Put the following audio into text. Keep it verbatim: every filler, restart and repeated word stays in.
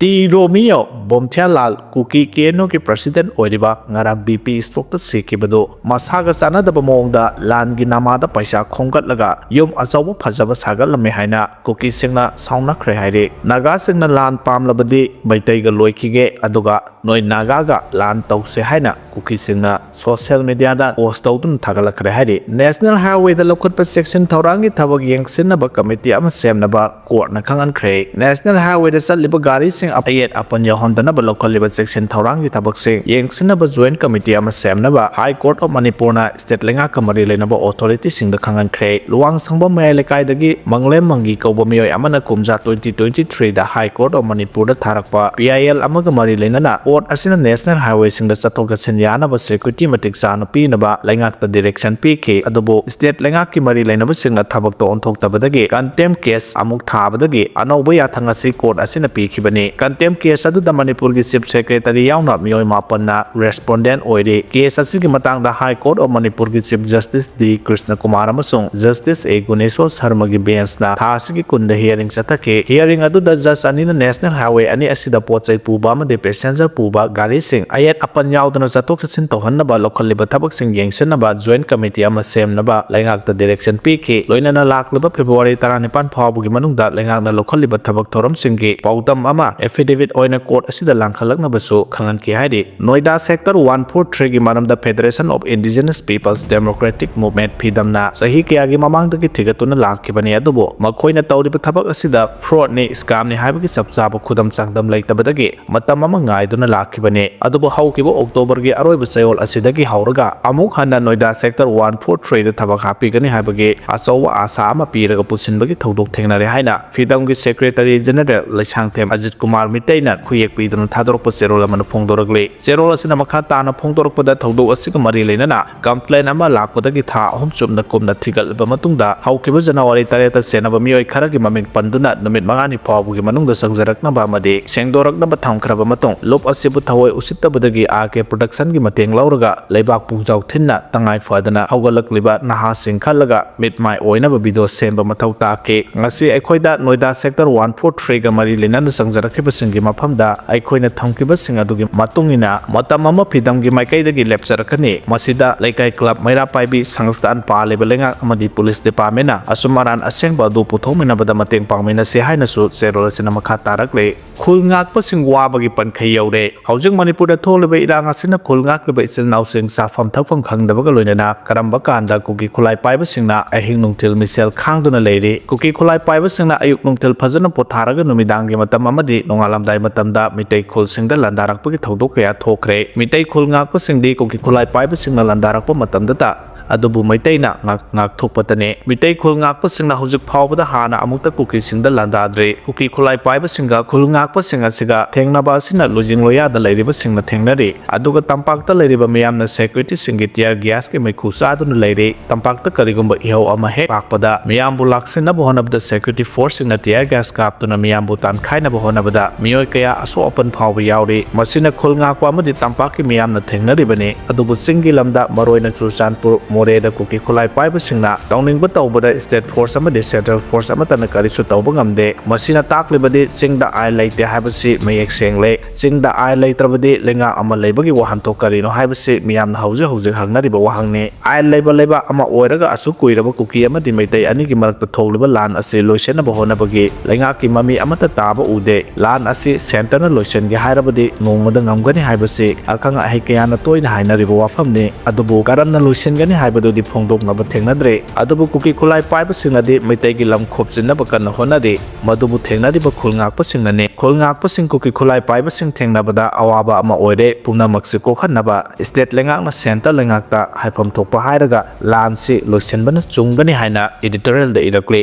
T ꯔꯣꯃꯤꯌꯣ ꯕꯣꯝꯊꯤꯌꯥꯂꯥꯜ, Kuki K and ꯑꯣꯒꯤ president ꯑꯣꯏꯔꯤꯕ, ꯉꯔꯥꯡ ꯕꯤ ꯄꯤ ꯁ꯭ꯇ꯭ꯔꯣꯛꯇ ꯁꯤꯈꯤꯕꯗꯨ ꯃꯁꯥꯒ ꯆꯥꯟꯅꯗꯕ ꯃꯑꯣꯡꯗ ꯂꯥꯟꯒꯤ ꯅꯃꯥꯗ ꯄꯩꯁꯥ ꯈꯣꯝꯒꯠꯂꯒ ꯌꯨꯝ ꯑꯆꯧꯕ ꯐꯖꯕ ꯁꯥꯒꯠꯂꯝꯃꯦ ꯍꯥꯏꯅ ꯀꯨꯀꯤꯁꯤꯡꯅ ꯁꯥꯎꯅꯈ꯭ꯔꯦ ꯍꯥꯏꯔꯤ꯫ ꯅꯥꯒꯥꯁꯤꯡꯅ ꯂꯥꯟ ꯄꯥꯝꯂꯕꯗꯤ ꯃꯩꯇꯩꯒ ꯂꯣꯏꯈꯤꯒꯦ, ꯑꯗꯨꯒ ꯅꯣꯏ ꯅꯥꯒꯥꯒ ꯂꯥꯟ ꯇꯧꯁꯦ ꯍꯥꯏꯅ ꯀꯨꯀꯤꯁꯤꯡꯅ ꯁꯣꯁꯤꯌꯦꯜ ꯃꯤꯗꯤꯌꯥꯗ ꯄꯣꯁ ꯇꯧꯗꯨꯅ ꯊꯥꯒꯠꯂꯛꯈ꯭ꯔꯦ ꯍꯥꯏꯔꯤ꯫ ꯅꯦꯁꯅꯦꯜ ꯍꯥꯏꯋꯦꯗ ꯂꯧꯈꯠꯄ ꯆꯦꯛꯁꯤꯟ ꯊꯧꯔꯥꯡꯒꯤ ꯊꯕꯛ ꯌꯦꯡꯁꯤꯟꯅꯕ ꯀꯃꯤꯇꯤ ꯑꯃ ꯁꯦꯝꯅꯕ ꯀꯣꯔꯠꯅ ꯈꯪꯍꯟꯈ꯭ꯔꯦ꯫ ꯅꯦꯁꯅꯦꯜ ꯍꯥꯏꯋꯦꯗ ꯆꯠꯂꯤꯕ ꯒꯥꯔꯤꯁꯤꯡ ꯑꯌꯦꯠ ꯑꯄꯟ ꯌꯥꯎꯍꯟꯗꯅꯕ ꯂꯧꯈꯠꯂꯤꯕ ꯆꯦꯛꯁꯤꯟ ꯊꯧꯔꯥꯡꯒꯤ ꯊꯕꯛꯁꯤꯡ ꯌꯦꯡꯁꯤꯟꯅꯕ ꯖꯣꯏꯟꯠ ꯀꯃꯤꯇꯤ ꯑꯃ ꯁꯦꯝꯅꯕ ꯍꯥꯏ ꯀꯣꯔꯠ ꯑꯣꯐ ꯃꯅꯤꯄꯨꯔꯅ ꯁ꯭ꯇꯦꯠ ꯂꯩꯉꯥꯛꯀ ꯃꯔꯤ ꯂꯩꯅꯕ ꯑꯣꯊꯣꯔꯤꯇꯤꯁꯤꯡꯗ ꯈꯪꯍꯟꯈ꯭ꯔꯦ꯫ ꯂꯨꯋꯥꯡꯁꯪꯕꯝ ꯃꯌꯥꯏ ꯂꯩꯀꯥꯏꯗꯒꯤ ꯃꯪꯂꯦꯝ ꯃꯪꯒꯤ ꯀꯧꯕ ꯃꯤꯑꯣꯏ ꯑꯃꯅ ꯀꯨꯝꯖꯥ ꯇ꯭ꯋꯦꯟꯇꯤ ꯇ꯭ꯋꯦꯟꯇꯤ ꯊ꯭ꯔꯤꯗ ꯍꯥꯏ ꯀꯣꯔꯠ ꯑꯣꯐ ꯃꯅꯤꯄꯨꯔꯗ ꯊꯥꯔꯛꯄ ꯄꯤ ꯑꯥꯏ ꯑꯦꯜ ꯑꯃꯒ ꯃꯔꯤ ꯂꯩꯅꯅ ꯀꯣꯔꯠ ꯑꯁꯤꯅ ꯅꯦꯁꯅꯦꯜ ꯍꯥꯏꯋꯦꯁꯤꯡꯗ ꯆꯠꯊꯣꯛ ꯆꯠꯁꯤꯟ ꯌꯥꯅꯕ ꯁꯦꯀ꯭ꯌꯨꯔꯤꯇꯤ ꯃꯇꯤꯛ ꯆꯥꯅ ꯄꯤꯅꯕ ꯂꯩꯉꯥꯛꯇ ꯗꯤꯔꯦꯛꯁꯟ ꯄꯤꯈꯤ꯫ ꯑꯗꯨꯕꯨ ꯁ꯭ꯇꯦꯠ ꯂꯩꯉꯥꯛꯀꯤ ꯃꯔꯤ ꯂꯩꯅꯕꯁꯤꯡꯅ ꯊꯕꯛꯇ ꯑꯣꯟꯊꯣꯛꯇꯕꯗꯒꯤ ꯀꯟꯇꯦꯝ ꯀꯦꯁ ꯑꯃꯨꯛ ꯊꯥꯕꯗꯒꯤ ꯑꯅꯧꯕ ꯌꯥꯊꯪ ꯑꯁꯤ ꯀꯣꯔꯠ ꯑꯁꯤꯅ ꯄꯤꯈꯤꯕꯅꯤ꯫ ꯀꯟꯇꯦꯝ ꯀꯦꯁ ꯑꯗꯨꯗ ꯃꯅꯤꯄꯨꯔꯒꯤ ꯆꯤꯐ ꯁꯦꯀ꯭ꯔꯦꯇꯔꯤ ꯌꯥꯎꯅ ꯃꯤꯑꯣꯏ ꯃꯥꯄꯟꯅ ꯔꯦꯁꯄꯣꯟꯗꯦꯟꯠ ꯑꯣꯏꯔꯤ꯫ ꯀꯦꯁ ꯑꯁꯤꯒꯤ ꯃꯇꯥꯡꯗ ꯍꯥꯏ ꯀꯣꯔꯠ ꯑꯣꯐ ꯃꯅꯤꯄꯨꯔꯒꯤ ꯆꯤꯐ ꯖꯁꯇꯤꯁ ꯗꯤ ꯀ꯭ꯔꯤꯁꯅ ꯀꯨꯃꯥꯔ ꯑꯃꯁꯨꯡ ꯖꯁꯇꯤꯁ ꯑꯦ ꯒꯨꯅꯦꯁꯣꯔ ꯁꯔꯃꯒꯤ ꯕꯦꯟꯁꯅ ꯊꯥ ꯑꯁꯤꯒꯤ ꯀꯨꯟꯗ ꯍꯤꯌꯥꯔꯤꯡ ꯆꯠꯊꯈꯤ꯫ ꯍꯤꯌꯥꯔꯤꯡ ꯑꯗꯨꯗ ꯖꯁ ꯑꯅꯤꯅ ꯅꯦꯁꯅꯦꯜ ꯍꯥꯏꯋꯦ ꯑꯅꯤ ꯑꯁꯤꯗ ꯄꯣꯠ ꯆꯩ ꯄꯨꯕ ꯑꯃꯗꯤ ꯄꯦꯁꯦꯟꯖꯔ ꯄꯨꯕ ꯒꯥꯔꯤꯁꯤꯡ ꯑꯌꯦꯠ ꯑꯄꯟ ꯌꯥꯎꯗꯅ ꯆꯠꯊꯣꯛ ꯆꯠꯁꯤꯟ ꯇꯧꯍꯟꯅꯕ ꯂꯧꯈꯠꯂꯤꯕ ꯊꯕꯛꯁꯤꯡ ꯌꯦꯡꯁꯤꯟꯅꯕ ꯖꯣꯏꯟꯠ ꯀꯃꯤꯇꯤ ꯑꯃ ꯁꯦꯝꯅꯕ ꯂꯩꯉꯥꯛꯇ ꯗꯤꯔꯦꯛꯁꯟ ꯄꯤꯈꯤ꯫ ꯂꯣꯏꯅꯅ ꯂꯥꯛꯂꯤꯕ ꯐꯦꯕ꯭ꯔꯨꯋꯥꯔꯤ ꯇꯔꯥꯅꯤꯄꯥꯟ ꯐꯥꯎꯕꯒꯤ ꯃꯅꯨꯡꯗ ꯂꯩꯉꯥꯛꯅ ꯂꯧꯈꯠꯂꯤꯕ ꯊꯕꯛ ꯊꯧꯔꯝꯁꯤꯡꯒꯤ ꯄꯥꯎꯗꯝ ꯑꯃ ꯑꯦꯐꯤꯗꯦꯚꯤꯠ ꯑꯣꯏꯅ ꯀꯣꯔꯠ ꯑꯁꯤꯗ ꯂꯥꯡꯈꯠꯂꯛꯅꯕꯁꯨ ꯈꯪꯍꯟꯈꯤ ꯍꯥꯏꯔꯤ꯫ ꯅꯣꯏꯗꯥ ꯁꯦꯛꯇꯔ ꯋꯥꯟ ꯐꯣꯔ ꯊ꯭ꯔꯤꯒꯤ ꯃꯔꯝꯗ federation of indigenous peoples democratic movement, ꯐꯤꯗꯝꯅ ꯆꯍꯤ ꯀꯌꯥꯒꯤ ꯃꯃꯥꯡꯗꯒꯤ ꯊꯤꯒꯠꯇꯨꯅ ꯂꯥꯛꯈꯤꯕꯅꯤ, ꯑꯗꯨꯕꯨ ꯃꯈꯣꯏꯅ ꯇꯧꯔꯤꯕ ꯊꯕꯛ ꯑꯁꯤꯗ ꯐ꯭ꯔꯣꯗꯅꯤ, ꯁ꯭ꯀꯦꯝꯅꯤ ꯍꯥꯏꯕꯒꯤ ꯆꯞ ꯆꯥꯕ ꯈꯨꯗꯝ ꯆꯥꯡꯗꯝ ꯂꯩꯇꯕꯗꯒꯤ ꯃꯇꯝ ꯑꯃ ꯉꯥꯏꯗꯨꯅ ꯂꯥꯛꯈꯤꯕꯅꯤ꯫ ꯑꯗꯨꯕꯨ ꯍꯧꯈꯤꯕ ꯑꯣꯛꯇꯣꯕꯔꯒꯤ ꯑꯔꯣꯏꯕ ꯆꯌꯣꯜ ꯑꯁꯤꯗꯒꯤ ꯍꯧꯔꯒ ꯑꯃꯨꯛ ꯍꯟꯅ ꯅꯣꯏꯗꯥ ꯁꯦꯛꯇꯔ ꯋꯥꯟ ꯐꯣꯔ ꯊ꯭ꯔꯤꯗ ꯊꯕꯛ ꯍꯥꯞꯄꯤꯒꯅꯤ ꯍꯥꯏꯕꯒꯤ ꯑꯆꯧꯕ ꯑꯥꯁꯥ ꯑꯃ ꯄꯤꯔꯒ ꯄꯨꯁꯤꯟꯕꯒꯤ ꯊꯧꯗꯣꯛ ꯊꯦꯡꯅꯔꯦ ꯍꯥꯏꯅ ꯐꯤꯗꯝꯒꯤ ꯁꯦꯀ꯭ꯔꯦꯇꯔꯤ ꯖꯦꯅꯔꯦꯜ ꯂꯩꯁꯥꯡꯊꯦꯝ ꯑꯖꯤꯠ ꯀꯨꯃꯥꯔ ꯃꯤꯇꯩꯅ ꯈꯨꯌꯦꯛ ꯄꯤꯗꯨꯅ ꯊꯥꯗꯣꯔꯛꯄ ꯆꯦꯔꯣꯜ ꯑꯃꯅ ꯐꯣꯡꯗꯣꯔꯛꯂꯤ꯫ ꯆꯦꯔꯣꯜ ꯑꯁꯤꯅ ꯃꯈꯥ ꯇꯥꯅ ꯐꯣꯡꯗꯣꯔꯛꯄꯗ, ꯊꯧꯗꯣꯛ ꯑꯁꯤꯒ ꯃꯔꯤ ꯂꯩꯅꯅ complaint ꯑꯃ ꯂꯥꯛꯄꯗꯒꯤ ꯊꯥ ꯑꯍꯨꯝ ꯆꯨꯞꯅ ꯀꯨꯞꯅ ꯊꯤꯒꯠꯂꯕ ꯃꯇꯨꯡꯗ, ꯍꯧꯈꯤꯕ January ꯇꯔꯦꯠꯇ ꯁꯦꯟꯅꯕ ꯃꯤꯑꯣꯏ ꯈꯔꯒꯤ ꯃꯃꯤꯡ ꯄꯟꯗꯨꯅ ꯅꯨꯃꯤꯠ ꯃꯉꯥꯅꯤ ꯐꯥꯎꯕꯒꯤ ꯃꯅꯨꯡꯗ ꯆꯪꯖꯔꯛꯅꯕ ꯑꯃꯗꯤ ꯁꯦꯡꯗꯣꯔꯛꯅꯕ ꯊꯝꯈ꯭ꯔꯕ ꯃꯇꯨꯡ, ꯂꯨꯞ ꯑꯁꯤꯕꯨ ꯊꯑꯣꯏ ꯎꯁꯤꯠꯇꯕꯗꯒꯤ ꯑꯥꯔ ꯀꯦ Productionꯒꯤ ꯃꯇꯦꯡ ꯂꯧꯔꯒ ꯂꯩꯕꯥꯛ ꯄꯨꯡꯖꯥꯎ ꯊꯤꯟꯅ ꯇꯉꯥꯏ ꯐꯗꯅ ꯍꯧꯒꯠꯂꯛꯂꯤꯕ ꯅꯍꯥꯁꯤꯡ ꯈꯜꯂꯒ ꯃꯤꯠ ꯃꯥꯏ ꯑꯣꯏꯅꯕ video ꯁꯦꯝꯕ ꯃꯊꯧ ꯇꯥꯈꯤ꯫ ꯉꯁꯤ ꯑꯩꯈꯣꯏꯗ ꯅꯣꯏꯗꯥ Sector one four threeꯒ ꯃꯔꯤ ꯂꯩꯅꯅ ꯆꯪꯖꯔꯛꯈꯤꯕꯁꯤꯡꯒꯤ ꯃꯐꯝꯗ ꯑꯩꯈꯣꯏꯅ ꯊꯝꯈꯤꯕꯁꯤꯡ ꯑꯗꯨꯒꯤ ꯃꯇꯨꯡ ꯏꯟꯅ ꯃꯇꯝ ꯑꯃ ꯐꯤꯗꯝꯒꯤ ꯃꯥꯏꯀꯩꯗꯒꯤ ꯂꯦꯞꯆꯔꯛꯀꯅꯤ꯫ ꯃꯁꯤꯗ ꯂꯩꯀꯥꯏ club, ꯃꯩꯔꯥ ꯄꯥꯏꯕꯤ ꯁꯪꯁꯊꯥꯟ, ꯄꯥꯜꯂꯤꯕ ꯂꯩꯉꯥꯛ ꯑꯃꯗꯤ police departmentꯅ ꯑꯆꯨꯝ ꯑꯔꯥꯟ ꯑꯁꯦꯡꯕ ꯑꯗꯨ ꯄꯨꯊꯣꯛꯃꯤꯟꯅꯕꯗ ꯃꯇꯦꯡ ꯄꯥꯡꯃꯤꯟꯅꯁꯤ ꯍꯥꯏꯅꯁꯨ ꯆꯦꯔꯣꯜ ꯑꯁꯤꯅ ꯃꯈꯥ ꯇꯥꯔꯛꯂꯤ꯫ ꯈꯨꯜ ꯉꯥꯛꯄꯁꯤꯡ ꯋꯥꯕꯒꯤ ꯄꯟꯈꯩ ꯌꯧꯔꯦ꯫ ꯍꯧꯖꯤꯛ ꯃꯅꯤꯄꯨꯔꯗ ꯊꯣꯛꯂꯤꯕ ꯏꯔꯥꯡ ꯑꯁꯤꯅ ꯈꯨꯜ ꯉꯥꯛꯂꯤꯕ ꯏꯆꯤꯜ ꯏꯅꯥꯎꯁꯤꯡ ꯆꯥꯐꯝ ꯊꯛꯐꯝ ꯈꯪꯗꯕꯒ ꯂꯣꯏꯅꯅ ꯀꯔꯝꯕ ꯀꯥꯟꯗ ꯀꯨꯀꯤ ꯈꯨꯠꯂꯥꯏ ꯄꯥꯏꯕꯁꯤꯡꯅ ꯑꯍꯤꯡ ꯅꯨꯡꯊꯤꯜ ꯃꯤꯁꯦꯜ ꯈꯥꯡꯗꯨꯅ ꯂꯩꯔꯤ꯫ ꯀꯨꯀꯤ ꯈꯨꯠꯂꯥꯏ ꯄꯥꯏꯕꯁꯤꯡꯅ ꯑꯌꯨꯛ ꯅꯨꯡꯊꯤꯜ ꯐꯖꯅ ꯄꯣꯊꯥꯔꯒ ꯅꯨꯃꯤꯗꯥꯡꯒꯤ ꯃꯇꯝ ꯑꯃꯗꯤ ꯅꯣꯡꯉꯥꯜꯂꯝꯗꯥꯏ ꯃꯇꯝꯗ ꯃꯤꯇꯩ ꯈꯨꯜꯁꯤꯡꯗ ꯂꯥꯟꯗꯥꯔꯛꯄꯒꯤ ꯊꯧꯗꯣꯛ ꯀꯌꯥ ꯊꯣꯛꯈ꯭ꯔꯦ꯫ ꯃꯤꯇꯩ ꯈꯨꯜ ꯉꯥꯛꯄꯁꯤꯡꯗꯤ ꯀꯨꯀꯤ ꯈꯨꯠꯂꯥꯏ ꯄꯥꯏꯕꯁꯤꯡꯅ ꯂꯥꯟꯗꯥꯔꯛꯄ ꯃꯇꯝꯗꯇ ꯑꯗꯨꯕꯨ ꯃꯩꯇꯩꯅ ꯉꯥꯛ-, ꯉꯥꯛꯊꯣꯛꯄꯇꯅꯤ꯫ ꯃꯤꯇꯩ ꯈꯨꯜ ꯉꯥꯛꯄꯁꯤꯡꯅ ꯍꯧꯖꯤꯛ ꯐꯥꯎꯕꯗ ꯍꯥꯟꯅ ꯑꯃꯨꯛꯇ ꯀꯨꯀꯤꯁꯤꯡꯗ ꯂꯥꯟꯗꯥꯗ꯭ꯔꯤ꯫ ꯀꯨꯀꯤ ꯈꯨꯠꯂꯥꯏ ꯄꯥꯏꯕꯁꯤꯡꯒ ꯈꯨꯜ ꯉꯥꯛꯄꯁꯤꯡ ꯑꯁꯤꯒ ꯊꯦꯡꯅꯕ ꯑꯁꯤꯅ ꯂꯣꯏꯖꯤꯡ ꯂꯣꯌꯥꯗ ꯂꯩꯔꯤꯕꯁꯤꯡꯅ ꯊꯦꯡꯅꯔꯤ꯫ ꯑꯗꯨꯒ ꯇꯝꯄꯥꯛꯇ ꯂꯩꯔꯤꯕ ꯃꯤꯌꯥꯝꯅ securityꯁꯤꯡꯒꯤ tear gasꯀꯤ ꯃꯩꯈꯨ ꯆꯥꯗꯨꯅ ꯂꯩꯔꯤ꯫ ꯇꯝꯄꯥꯛꯇ ꯀꯔꯤꯒꯨꯝꯕ ꯏꯍꯧ ꯑꯃ ꯍꯦꯛ ꯂꯥꯛꯄꯗ, ꯃꯤꯌꯥꯝꯕꯨ ꯂꯥꯛꯁꯤꯟꯅꯕ ꯍꯣꯠꯅꯕꯗ security forceꯁꯤꯡꯅ tear gas ꯀꯥꯞꯇꯨꯅ ꯃꯤꯌꯥꯝꯕꯨ ꯇꯥꯟꯈꯥꯏꯅꯕ ꯍꯣꯠꯅꯕꯗ ꯃꯤꯑꯣꯏ ꯀꯌꯥ ꯑꯁꯣꯛ ꯑꯄꯟ ꯐꯥꯎꯕ ꯌꯥꯎꯔꯤ꯫ ꯃꯁꯤꯅ ꯈꯨꯜ ꯉꯥꯛꯄ ꯑꯃꯗꯤ ꯇꯝꯄꯥꯛꯀꯤ ꯃꯤꯌꯥꯝꯅ ꯊꯦꯡꯅꯔꯤꯕꯅꯤ꯫ ꯑꯗꯨꯕꯨ ꯆꯤꯡꯒꯤ ꯂꯝꯗ, ꯃꯔꯨꯑꯣꯏꯅ ꯆꯨꯔꯆꯥꯟꯄꯨꯔ, ꯃꯣꯔꯦꯗ ꯀꯨꯀꯤ ꯈꯨꯠꯂꯥꯏ ꯄꯥꯏꯕꯁꯤꯡꯅ ꯇꯧꯅꯤꯡꯕ ꯇꯧꯕꯗ state force ꯑꯃꯗꯤ central force ꯑꯃꯠꯇꯅ ꯀꯔꯤꯁꯨ ꯇꯧꯕ ꯉꯝꯗꯦ꯫ ꯃꯁꯤꯅ ꯇꯥꯛꯂꯤꯕꯗꯤ ꯆꯤꯡꯗ ꯑꯥꯏꯟ ꯂꯩꯇꯦ ꯍꯥꯏꯕꯁꯤ ꯃꯌꯦꯛ ꯁꯦꯡꯂꯦ꯫ ꯆꯤꯡꯗ ꯑꯥꯏꯟ ꯂꯩꯇ꯭ꯔꯕꯗꯤ ꯂꯩꯉꯥꯛ ꯑꯃ ꯂꯩꯕꯒꯤ ꯋꯥꯍꯟꯊꯣꯛ ꯀꯔꯤꯅꯣ ꯍꯥꯏꯕꯁꯤ ꯃꯤꯌꯥꯝꯅ ꯍꯧꯖꯤꯛ ꯍꯧꯖꯤꯛ ꯍꯪꯅꯔꯤꯕ ꯋꯥꯍꯪꯅꯤ꯫ ꯑꯥꯏꯟ ꯂꯩꯕ ꯂꯩꯕꯥꯛ ꯑꯃ ꯑꯣꯏꯔꯒ ꯑꯁꯨꯛ ꯀꯨꯏꯔꯕ ꯀꯨꯀꯤ ꯑꯃꯗꯤ ꯃꯩꯇꯩ ꯑꯅꯤꯒꯤ ꯃꯔꯛꯇ ꯊꯣꯛꯂꯤꯕ ꯂꯥꯟ ꯑꯁꯤ ꯂꯣꯏꯁꯤꯟꯅꯕ ꯍꯣꯠꯅꯕꯒꯤ ꯂꯩꯉꯥꯛꯀꯤ ꯃꯃꯤ ꯑꯃꯠꯇ ꯇꯥꯕ ꯎꯗꯦ꯫ ꯂꯥꯟ ꯑꯁꯤ centreꯅ ꯂꯣꯏꯁꯤꯟꯒꯦ ꯍꯥꯏꯔꯕꯗꯤ ꯅꯣꯡꯃꯗ ꯉꯝꯒꯅꯤ ꯍꯥꯏꯕꯁꯤ ꯑꯈꯪ ꯑꯍꯩ ꯀꯌꯥꯅ ꯇꯣꯏꯅ ꯍꯥꯏꯅꯔꯤꯕ ꯋꯥꯐꯝꯅꯤ꯫ ꯑꯗꯨꯕꯨ ꯀꯔꯝꯅ ꯂꯣꯏꯁꯤꯟꯒꯅꯤ ꯍꯥꯏꯕꯗꯨꯗꯤ ꯐꯣꯡꯗꯣꯛꯅꯕ ꯊꯦꯡꯅꯗ꯭ꯔꯤ꯫ ꯑꯗꯨꯕꯨ ꯀꯨꯀꯤ ꯈꯨꯠꯂꯥꯏ ꯄꯥꯏꯕꯁꯤꯡꯅꯗꯤ ꯃꯩꯇꯩꯒꯤ ꯂꯝ ꯈꯣꯞꯆꯤꯟꯅꯕ ꯀꯟꯅ ꯍꯣꯠꯅꯔꯤ꯫ ꯃꯗꯨꯕꯨ ꯊꯦꯡꯅꯔꯤꯕ ꯈꯨꯜ ꯉꯥꯛꯄꯁꯤꯡꯅꯅꯤ꯫ ꯈꯨꯜ ꯉꯥꯛꯄꯁꯤꯡ ꯀꯨꯀꯤ ꯈꯨꯠꯂꯥꯏ ꯄꯥꯏꯕꯁꯤꯡ ꯊꯦꯡꯅꯕꯗ ꯑꯋꯥꯕ ꯑꯃ ꯑꯣꯏꯔꯦ꯫ ꯄꯨꯝꯅꯃꯛꯁꯤ ꯀꯣꯛꯍꯟꯅꯕ state ꯂꯩꯉꯥꯛꯅ centre ꯂꯩꯉꯥꯛꯇ ꯍꯥꯏꯐꯝ ꯊꯣꯛꯄ ꯍꯥꯏꯔꯒ ꯂꯥꯟꯁꯤ ꯂꯣꯏꯁꯤꯟꯕꯅ ꯆꯨꯝꯒꯅꯤ ꯍꯥꯏꯅ editorialꯗ ꯏꯔꯛꯂꯤ꯫